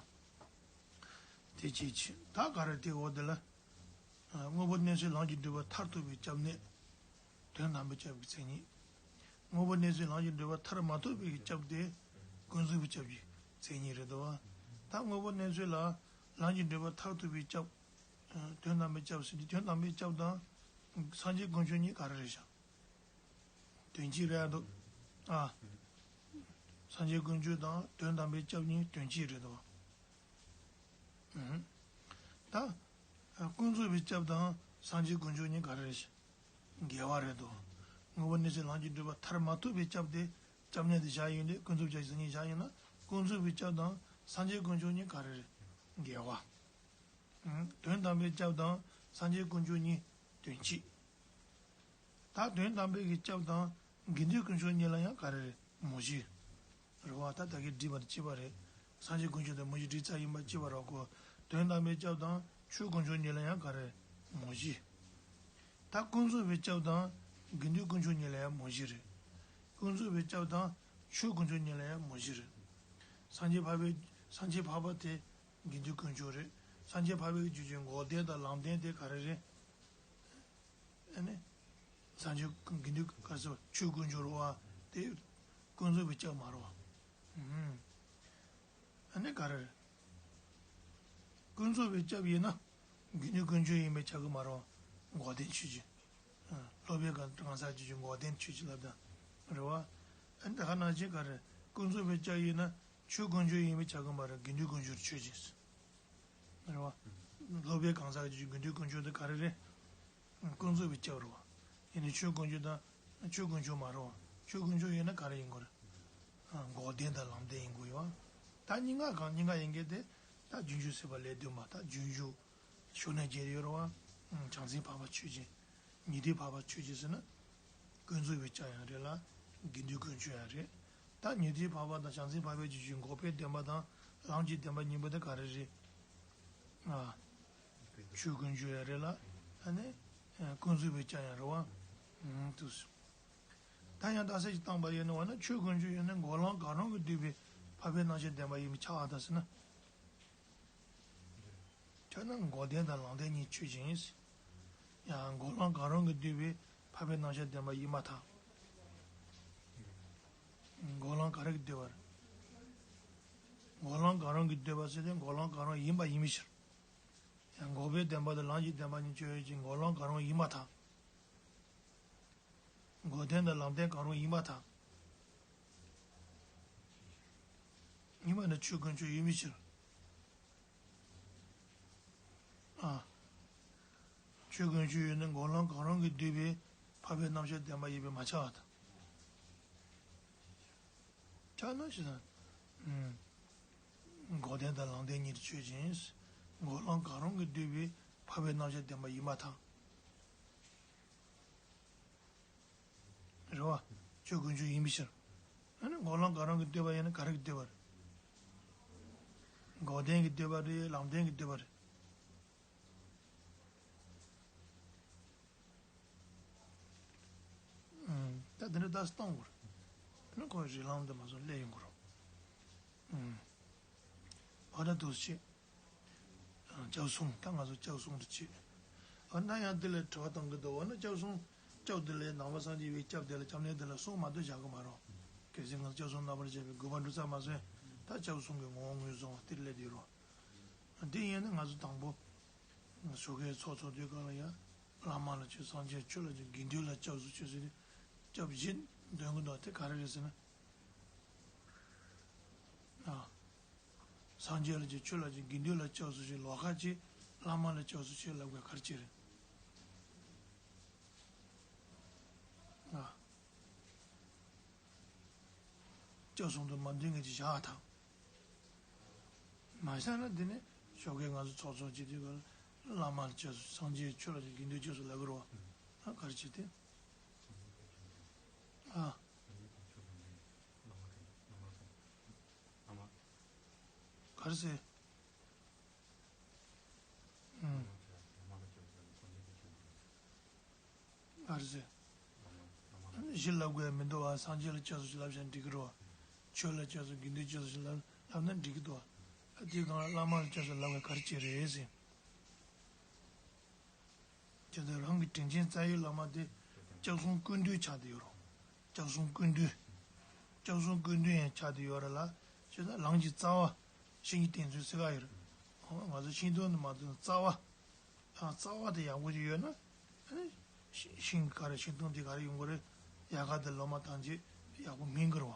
དེ་ཅིའི་ཕྱིར། ད་ག་རེ་དེ་འོ་དེ་ལ། ཨ། དངོས་པོ་གནས་ཚུལ་ལམ་གྱིས་བསྒྲུབས་པ་མཐར་ཐུག་པའི་སྐྱབས་ནི། དོན་དམ་པའི་སྐྱབས་ཀྱི་མཚན་ཉིད། དངོས་པོ་གནས་ཚུལ་ལམ་གྱིས་བསྒྲུབས་པ་མཐར་མ་ཐུག་པའི་སྐྱབས་དེ། ཀུན་རྫོབ་པའི་སྐྱབས་ཀྱི་མཚན་ཉིད་རེད་དོ། ད་དངོས་པོ་གནས་ཚུལ་ལ་ལམ་གྱིས་བསྒྲུབས་པ་མཐར་ཐུག་པའི་སྐྱབས། ཨ། དོན་དམ་པའི་སྐྱབས་ཟེར་དུས་དོན་དམ་པའི་སྐྱབས་དང་། སངས་རྒྱས་དཀོན་མཆོག་གཉིས་ག་རེ་རེད་ཤག་དོན་གཅིག་རེད་འདུག་ཨ། སངས་རྒྱས་དཀོན་མཆོག་དང་དོན་དམ་པའི་སྐྱབས་གཉིས་དོན་གཅིག་རེད་འདུག་ཨུམ། ད། ཀུན་རྫོབ་པའི་སྐྱབས་དང་སངས་རྒྱས་དཀོན་མཆོག་གཉིས་ག་རེ་རེད། འགལ་བ་རེད་འདུག་དངོས་པོ་གནས་ཚུལ་ལམ་གྱིས་བསྒྲུབས་པ་མཐར་མ་ཐུག་པའི་སྐྱབས་དེ་སྐྱབས་གནས་དེ་བཞག་ཡོད་དེ་ཀུན་རྫོབ་སྐྱབས་ཀྱི་མཚན་ཉིད་བཞག་ཡོད་ན་ཀུན་རྫོབ་པའི་སྐྱབས་དང་སངས་རྒྱས་དཀོན་མཆོག་གཉིས་ག་རེ་རེད། འགལ་བ། དོན་དམ་པའི་སྐྱབས་དང་སངས་རྒྱས་དཀོན་མཆོག་གཉིས་དོན་གཅིག་ད་དོན་དམ་པའི་གི་སྐྱབས་དང་དགེ་འདུན་དཀོན་མཆོག་གཉིས་ལ་ཡང་ག་རེ་རེད། མུ་བཞི། རེད་བ། ད་ད་གིན་བྲིས་པ་དང་གཅིག་པ་རེད། སངས་རྒྱས་དཀོན་མཆོག་དང་མུ་བཞི་བྲིས་ཚར་ཡིན་པ་གཅིག་པ་རེད་ཁོ། དོན་དམ་པའི་སྐྱབས་དང་ཆོས་དཀོན་མཆོག་གཉིས་ལ་ཡང་ག་རེ་རེད། མོ་བཞི། ད་ཀུན་རྫོབ་པའི་སྐྱབས་དང་དགེ་འདུན་དཀོན་མཆོག་གཉིས་ལ་ཡང་མོ་བཞི་རེད། ཀུན་རྫོབ་པའི་སྐྱབས་དང་ཆོས་དཀོན་མཆོག་གཉིས་ལ་ཡང་མོ་བཞི་རེད། སངས་རྒྱས་འཕགས་པའི་སངས་རྒྱས་འཕགས་པ་དེ་དགེ་འདུན་དཀོན་མཆོག་རེད། སངས་རྒྱས་འཕགས་པའི་རྒྱུ་ཅན་འགོག་བདེན་དང་ལམ་བདེན་དེ་ག་རེ་རེད། ཨ་ནི། སངས་རྒྱས་དགེ་འདུན་ག་རེ་ཟེར་བ་ཆོས་དཀོན་མཆོག་རེད་བ། དེ་ཀུན་རྫོབ་པའི་སྐྱབས་མ་རེད་བ། ཨུམ། ཨ་ནི་ག་རེ་རེད། ཀུན་རྫོབ་པའི་སྐྱབས་ཡིན་ན། དགེ་འདུན་དཀོན་མཆོག་ཡིན་པས་ཁྱབ་ཀྱི་མ་རེད་བ། འགོག་བདེན་ཆོས་ཅན། ཨ། སློབ་དཔོན་གང་གང་ཟག་ཆོས་ཅན་འགོག་བདེན་ཆོས་ཅན་ལབ་དང་། རེད་བ། ཨ་ནི་ད་ག་ནང་བཞིན་ག་རེ། ཀུན་རྫོབ་པའི་སྐྱབས་ཡིན་ན་ཆོས་དཀོན་མཆོག་ཡིན་པས་ཁྱབ་ཀྱི་མ་རེད། དགེ་འདུན་དཀོན་མཆོག་ཆོས་ཅན། རེད་བ། སློབ་དཔོན་གང་ཟག་གི་དགེ་འདུན་དཀོན་མཆོག་དེ་ག་རེ་རེད། ཀུན་རྫོབ་པའི་སྐྱབས་རེད་བ། ཡིན་ནའི་ཆོས་དཀོན་མཆོག་དང་ཆོས་དཀོན་མཆོག་མ་རེད་བ། ཆོས་དཀོན་མཆོག་ཡིན་ན་ག་རེ་ཡིན་དགོས་རེད། འགོག་བདེན་དང་ལམ་བདེན་ཡིན་དགོས་ཡོད་བ། ད་གཉིས་ཀ་གང་གཉིས་ཀ་ཡིན་མཁན་དེ་ད་རྗེས་འཇུག་སྲིད་པ་ལས་ལྡན་པ་ད་རྗེས་འཇུག་ཞུགས་གནས་བརྒྱད་ཡོད་རེད་བ། བྱང་སེམས་འཕགས་པ་ཆོས་ཅན། ཉན་ཐོས་འཕགས་པ་ཆོས་ཅན་ཟེར་ན། ཀུན་རྫོབ་པའི་སྐྱབས་ཡང་རེད་ལ། དགེ་འདུན་དཀོན་མཆོག་ཡང་རེད། ད་ཉན་ཐོས་འཕགས་པ་དང་བྱང་སེམས་འཕགས་པའི་རྗེས་འཇུག་འགོག་པའི་བདེན་པ་དང་ལམ་གྱི་བདེན་པ་གཉིས་པོ་དེ་ག་རེ་རེད། ཨ། ཆོས་དཀོན་མཆོག་ཡང་རེད་ལ། ཨ་ནི། ཀུན་རྫོབ་པའི་སྐྱབས་ཡང་རེད་བ། ཨུམ། དུ། ད་ཡང་རྟགས་གསལ་ཞིག་བཏང་པ་ཡིན་ན་བ་ན་ཆོས་དཀོན་མཆོག་ཡིན་ན་འགོག་ལམ་གང་རུང་གིས་བསྡུས་པའི་འཕགས་པའི་རྣམ་གཞག་བདེན་པ་ཡིན་པས་ཁྱབ་པ་དང་ཟེར་ན། ཁྱོད་ན་འགོག་བདེན་དང་ལམ་བདེན་གཉིས་ཆོས་ཅན། ཡང་འགོག་ལམ་གང་རུང་གིས་བསྡུས་པའི་འཕགས་པའི་རྣམ་གཞག་བདེན་པ་ཡིན་པར་ཐལ། འགོག་ལམ་ག་རེ་གིས་བསྡུས་པ་རེད། འགོག་ལམ་གང་རུང་གིས་བསྡུས་པ་ཟེར་ཏེ་འགོག་ལམ་གང་རུང་ཡིན་པ་ཡིན་པའི་ཕྱིར། ཡང་འགོག་པའི་བདེན་པ་དང་ལམ་གྱི་བདེན་པ་གཉིས་ཆོས་ཅན་འགོག་ལམ་གང་རུང་ཡིན་པར་ཐལ། འགོག་བདེན་དང་ལམ་བདེན་གང་རུང་ཡིན་པར་ཐལ། ཡིན་པ་ནི་ཆོས་དཀོན་མཆོག་ཡིན་པའི་ཕྱིར། ཨ། ཆོས་དཀོན་མཆོག་ཡོད་ན་འགོག་ལམ་གང་རུང་གིས་བསྡུས་པའི་འཕགས་པའི་རྣམ་གཞག་བདེན་པ་ཡིན་པས་མ་ཁྱབ་པར་ཐལ། ཁྱབ་ན་ཞེ་ན། ཨུམ། འགོག་བདེན་དང་ལམ་བདེན་གཉིས་ཆོས་ཅན། འགོག་ལམ་གང་རུང་གིས་བསྡུས་པའི་འཕགས་པའི་རྣམ་གཞག་བདེན་པ་ཡིན་པར་ཐལ། རེད་བ། ཆོས་དཀོན་མཆོག་ཡིན་པའི་ཕྱིར། ཨ་ནི་འགོག་ལམ་གང་རུང་གིས་བསྡུས་པ་ཡིན་ན་ག་རེ་གིས་བསྡུས་པ་རེད། འགོག་བདེན་གྱིས་བསྡུས་པ་རེད་ལམ་བདེན་གྱིས་བསྡུས་པ་རེད། ཨུམ། ད་དེ་འདྲ་ལྟ་སྟངས་དགོས་རེད། ཨ་ནི་ཁོ་རིགས་ལམ་དུ་མ་སོང་སླེབས་ཡོང་གི་རེད། ཨུམ། འོ་ད་འདུག་སེ་བྱས། སྐྱབས་གསུམ་ད་ང་ཚོ་སྐྱབས་གསུམ་དུ་བྱེད། འོ་ན་ཡང་འདི་ལ་དྲི་བ་གཏོང་གི་འདུག་འོ་ན་སྐྱབས་གསུམ་སྐྱབས་འདི་ལས་ནང་པ་སངས་རྒྱས་པའི་སྐྱབས་འདི་ལ་སྐྱབས་གནས་འདི་ལ་གསུམ་མ་གཏོགས་བཞག་གི་མ་རེད། གལ་སྲིད་ང་ཚོ་སྐྱབས་གསུམ་རྣམ་པར་འབྱེད་པའི་དགོས་པ་འགྲུབ་ཚར་མ་སོང་ད་སྐྱབས་གསུམ་གྱི་ངོ་བོ་ངོས་བཟུང་བ་དེར་སླེབས་བསྡད་རོགས། འདི་ཡིན་ན་ང་ཚོ་དང་པོ། ཞོགས་ཀའི་ཚོགས་འཚོགས་དུས་སྒང་ལ་ཡང་བླ་མ་ལ་མཆོད་སངས་རྒྱས་ཆོས་ལ་མཆོད་དགེ་འདུན་ལ་སྐྱབས་སུ་མཆིའོ་ཟེར་ཏེ་སྐྱབས་བཞི་འདོན་གྱི་འདུག་དེ་ག་རེ་རེད་ཟེར་ན། ཨ། སངས་རྒྱས་ལ་མཆོད་ཆོས་ལ་མཆོད་དགེ་འདུན་ལ་སྐྱབས་སུ་མཆི་ལོགས་ཀ་ཅིག་བླ་མ་ལ་སྐྱབས་སུ་མཆི་ལབ་དགོས་ག་རེ་བྱས་རེད། ཨ། སྐྱབས་གསུམ་དུ་མ་འདུས་མཁན་ཅིག་བཞག་ཐལ། མ་བཞག་ན་དེ་ནས་ཞོགས་ཀས་ང་ཚོ་ཚོགས་གཙོ་སྤྱི་འཐུས་ཀྱི་བླ་མ་ལ་སྐྱབས་སུ་སངས་རྒྱས་ཆོས་ལ་དགེ་འདུན་སྐྱབས་སུ་ལབ་ཀྱི་རེད་བ། ཨ་ག་རེ་བྱེད་དེ། ཨ། ག་རེ་ཟེར། ཨུམ། ག་རེ་ཟེར། ཨ་ནི་བཞི་ལབ་དགོས་མི་འདུག་བ། སངས་རྒྱས་ལ་སྐྱབས་སུ་ལབ་བཞག་འགྲིག་གི་རེད་བ། ཆོས་ལ་སྐྱབས་སུ་དགེ་འདུན་སྐྱབས་སུ་ལབ་ལབ་ན་འགྲིག་གི་འདུག་བ། ཨ་དེའི་སྒང་ལ་བླ་མ་ལ་སྐྱབས་སུ་ལབ་དགོས་ག་རེ་བྱས་རེད་ཟེར། བྱས་ཙང་རང་གི་དྲིན་ཅན་རྩ་བའི་བླ་མ་དེ་སྐྱབས་གསུམ་ཀུན་འདུས་ཆགས་བསྡད་ཡོད་རེད། སྐྱབས་གསུམ་ཀུན་འདུས། སྐྱབས་གསུམ་ཀུན་འདུས་ཡང་ཆགས་བསྡད་ཡོད་རེད་ལ། བྱས་ཙང་ལམ་གྱི་རྩ་བ་བཤེས་གཉེན་བསྟེན་ཚུལ་ཟེར་ག་ཡོད་རེད། ཨོ་ང་ཚོ་ཤིང་སྡོང་དུ་མ་བཏུང་རྩ་བ། ཨ་རྩ་བ་དེ་ཡག་པོ་ཅིག་ཡོད་ན། ཨ་ནི་ཤིང་ཤིང་ག་རེ་ཤིང་སྡོང་དེ་ག་རེ་ཡོང་གི་རེད། ཡལ་ག་དེ་ལོ་མ་བཏང་རྗེས་ཡག་པོ་སྨིན་གི་རེད་བ།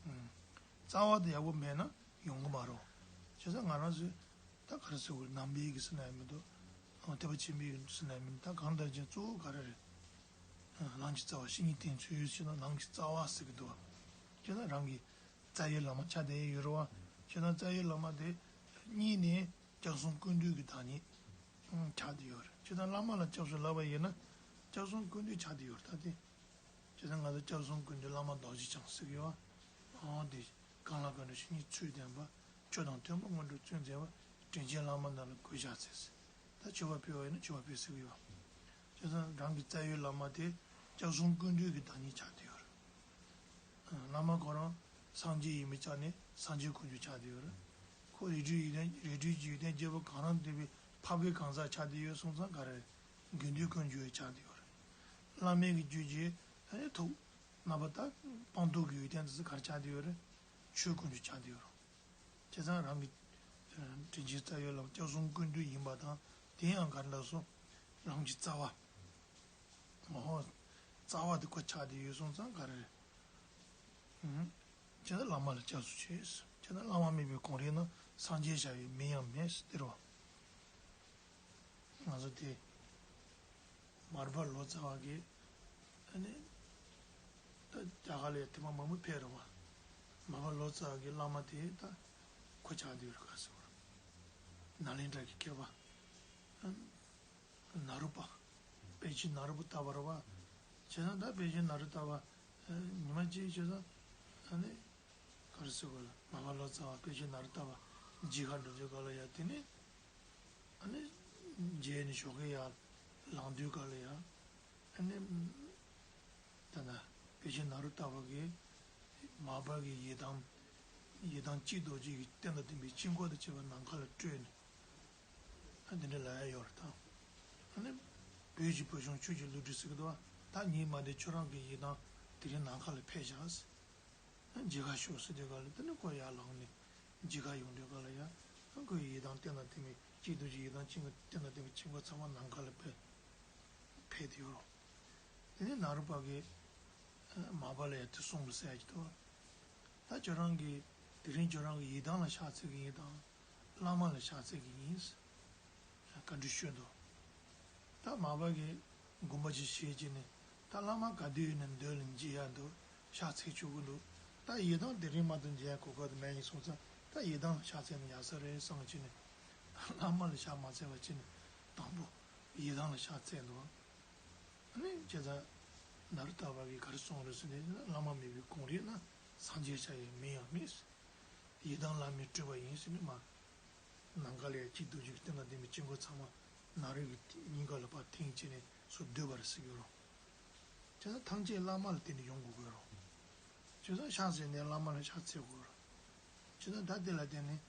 ཨུམ། རྩ་བ་དེ་ཡག་པོ་མེད་ན་ཡོང་གི་མ་རེད། བྱས་ཙང་ང་རང་ཚོས་ད་ག་རེ་ཟེར་དགོས་རེད། ནང་པའི་གི་ཟེར་ན་ཡང་མི་འདུག་ཨ་ཐེག་པ་ཆེན་པོའི་གི་ཟེར་ན་ཡང་མི་འདུག་ད་གང་ལྟར་ཀྱང་གཙོ་བོ་ག་རེ་རེད། ཨ་ལམ་གྱི་རྩ་བ་བཤེས་གཉེན་བསྟེན་ཚུལ་ཡོད་ཕྱིར་ན་ལམ་གྱི་རྩ་བ་ཟེར་གི་འདུག་བ། བྱས་ཙང་རང་གི་རྩ་བའི་བླ་མ་ཆགས་བསྡད་ཡོད་རེད་བ། བྱས་ཙང་རྩ་བའི་བླ་མ་དེ་གཉིས་ནས་སྐྱབས་གསུམ་ཀུན་འདུས་ཀྱི་བདག་ཉིད་ཆགས་བསྡད་ཡོད་རེད། བྱས་ཙང་བླ་མ་ལ་སྐྱབས་སུ་ལབ་པ་ཡིན་ན་སྐྱབས་གསུམ་ཀུན་འདུས་ཆགས་བསྡད་ཡོད་རེད་ད་དེ། བྱས་ཙང་ང་ཚོ་སྐྱབས་གསུམ་ཀུན་འདུས་བླ་མ་རྡོ་རྗེ་འཆང་ཟེར་གི་ཡོད་བ། ཨོ་དེ་གང་ལ་གང་འདྲ་བཤེས་གཉེན་ཚུལ་ལྡན་པ། ཆོས་དང་མཐུན་པ་སྔོན་འགྲོ་བཙུན་མཛད་པ། དྲིན་ཅན་བླ་མ་རྣམས་ལ་གུས་ཕྱག་འཚལ་ཟེར། ད་མཆོད་པ་ཕུལ་བ་ཡིན་ན་མཆོད་པ་ཕུལ་ཟེར་གི་ཡོད། བྱས་ཙང་རང་གི་རྩ་བའི་བླ་མ་དེ་སྐྱབས་གསུམ་ཀུན་འདུས་ཀྱི་བདག་ཉིད་ཆགས་བསྡད་ཡོད་རེད། བླ་མ་ཁོ་རང་སངས་རྒྱས་ཡིན་པའི་ཆ་ནས་སངས་རྒྱས་དཀོན་མཆོག་ཆགས་བསྡད་ཡོད་རེད། ཁོ་རིགས་རུས་ཡོན་ཏན་རིགས་རུས་ཀྱི་ཡོན་ཏན་བརྒྱད་པོ་གང་རང་འདུས་པའི་འཕགས་པའི་གང་ཟག་ཆགས་བསྡད་ཡོད་སོང་ཙང་ག་རེ་རེད། དགེ་འདུན་དཀོན་མཆོག་ཆགས་བསྡད་ཡོད་རེད། བླ་མའི་གི་རྒྱུད་ཀྱི་ཨ་ནི་ཐུགས་རྣམ་པ་དག་སྤངས་རྟོགས་ཀྱི་ཡོན་ཏན་དེ་ཚོ་ག་རེ་ཆགས་བསྡད་ཡོད་རེད། ཆོས་དཀོན་མཆོག་ཆགས་བསྡད་ཡོད་རེད། བྱས་ཙང་རང་གི་དྲིན་ཅན་རྩ་བའི་བླ་མ་སྐྱབས་གསུམ་ཀུན་འདུས་ཡིན་པ་དང་དེ་ཡང་ག་རེ་ལབ་སོང་། རང་གི་རྩ་བ། འོ། རྩ་བ་དེ་ཁོ་ཆགས་བསྡད་ཡོད་སོང་ཙང་ག་རེ་རེད། ཨུམ། བྱས་ཙང་བླ་མ་ལ་སྐྱབས་སུ་མཆི། བྱས་ཙང་བླ་མ་མེད་པའི་གོང་རིག་ན་སངས་རྒྱས་བྱ་བའི་མིང་ཡང་མེད་ཟེར་དེ་རེད་བ། ང་ཚོ་དེ་མར་པ་ལོ་ཙཱ་བ་གི་ཨ་ནི་ད་རྒྱ་གར་ལ་ཡང་དེ་མ་མང་པོ་ཕེབས་རེད་བ། མར་པ་ལོ་ཙཱ་བ་གི་བླ་མ་དེ་ད་ཁོ་ཆགས་བསྡད་ཡོད་རེད་ག་ཟེར་བ། ནཱ་ལེནྡྲ་གི་མཁས་པ་ཨ་ནཱ་རོ་པ། པཎ་ཆེན་ནཱ་རོ་པ་ཏ་པ་རེད་བ། བྱས་ཙང་ད་པཎ་ཆེན་ནཱ་རོ་ཏ་པ་ཉི་མ་གཅིག་བྱས་ཙང་ཨ་ནི། ག་རེ་ཟེར་དགོས་ལ། མར་པ་ལོ་ཙཱ་བ་པཎ་ཆེན་ནཱ་རོ་ཏ་པ་མཇལ་ཁ་འགྲོ་དུས་སྐབས་ལ་ཡ་དེ་ནས་ཨ་ནི་མཇལ་ནས་ཞོགས་ཀས་ཡར་ལངས་དུས་སྐབས་ལ་ཡ་ཨ་ནི་ད་ལྟ་པཎ་ཆེན་ནཱ་རོ་ཏ་པ་གིས་མར་པ་གི་ཡི་དམ་ཡི་དམ་གཅིག་རྡོ་རྗེ་གི་རྟེན་དང་ལྡན་པའི་དཀྱིལ་འཁོར་དང་བཅས་པ་ནམ་མཁའ་ལ་སྤྲོས་ནས། ཨ་འདི་འདྲ་ལབ་ཡ་ཡོད་རེད་ད། ཨ་ནི་བོད་ཀྱི་བུ་ཆུང་ཁྱོད་ཀྱི་བསླུ་བྲིད་ཟེར་གི་འདུག་ད་ངས་མ་བསྡད་ཁྱོད་རང་གི་ཡི་དམ་དེ་རིང་ནམ་མཁའ་ལ་ཕེབས་བཞག་ཟེར། ཨ་མཇལ་ཁ་ཤོག་ཟེར་དུས་སྐབས་ལ་དེ་ནི་ཁོ་ཡར་ལངས་ནས་མཇལ་ཁ་ཡོང་དུས་སྐབས་ལ་ཡ་ཨ་ཁོའི་ཡི་དམ་རྟེན་དང་ལྡན་པའི་དཀྱིལ་རྡོ་རྗེ་ཡི་དམ་དཀྱིལ་འཁོར་རྟེན་དང་ལྡན་པའི་དཀྱིལ་འཁོར་ཚང་མ་ནམ་མཁའ་ལ་ཕེབས་ཕེབས་ཏེ་ཡོད་རེད། དེ་ནས་ནཱ་རོ་པ་གིས་མར་པ་ལ་ཡ་དེ་གསུངས་པ་ཟེར་གྱི་འདུག་ད་ཁྱོད་རང་གིས་དེ་རིང་ཁྱོད་རང་གི་ཡི་དམ་ལ་ཕྱག་འཚལ་གྱི་ཡིན་དང་། བླ་མ་ལ་ཕྱག་འཚལ་གྱི་ཡིན། བཀའ་འདྲི་ཞུས་འདུག་ད་མར་པ་གིས་དགོངས་པ་ཅིག་བཞེས་བྱས་ནས་ད་བླ་མ་ག་དུས་ཡིན་ན་མདུན་ལ་མཇལ་ཡ་འདུག་ཕྱག་འཚལ་ཆོག་གི་འདུག་ད་ཡི་དམ་དེ་རིང་མ་གཏོགས་མཇལ་ཡ་གོ་སྐབས་དེ་མེད་ཡིན་སོང་ཙང་ད་ཡི་དམ་ལ་ཕྱག་འཚལ་ན་ཡག་ས་རེད་བསམ་བྱས་ནས་བླ་མ་ལ་ཕྱག་མ་འཚལ་བ་བྱས་ནས་དང་པོ་ཡི་དམ་ལ་ཕྱག་འཚལ་འདུག་ཨ་ནི་བྱས་ཙང་ནཱ་རོ་ཏ་པ་གིས་ག་རེ་གསུངས་རེད་ཟེར་ན་བླ་མ་མེད་པའི་གོང་རིག་ན་སངས་རྒྱས་བྱ་བའི་མིང་ཡང་མེད། ཡི་དམ་བླ་མའི་སྤྲུལ་པ་ཡིན་ཟེར་ནས་མར། ནམ་མཁའ་ལ་ཡ་དཀྱིལ་རྡོ་རྗེ་གི་རྟེན་དང་ལྡན་པའི་དཀྱིལ་འཁོར་ཚང་མ་ནཱ་རོ་གི་སྙིང་ག་ལ་ཕར་འཐེན་བྱས་ནས་སུ་བསྡུས་པ་རེད་ཟེར་གྱི་ཡོད་རེད། བྱས་ཙང་ཐམས་ཅད་བླ་མ་ལ་བརྟེན་ནས་ཡོང་དགོས་ཀྱི་ཡོད་རེད། བྱས་ཙང་ཕྱག་འཚལ་ནས་བླ་མ་ལ་ཕྱག་འཚལ་དགོས་རེད། བྱས་ཙང་ད་དེ་ལ་བརྟེན་ནས་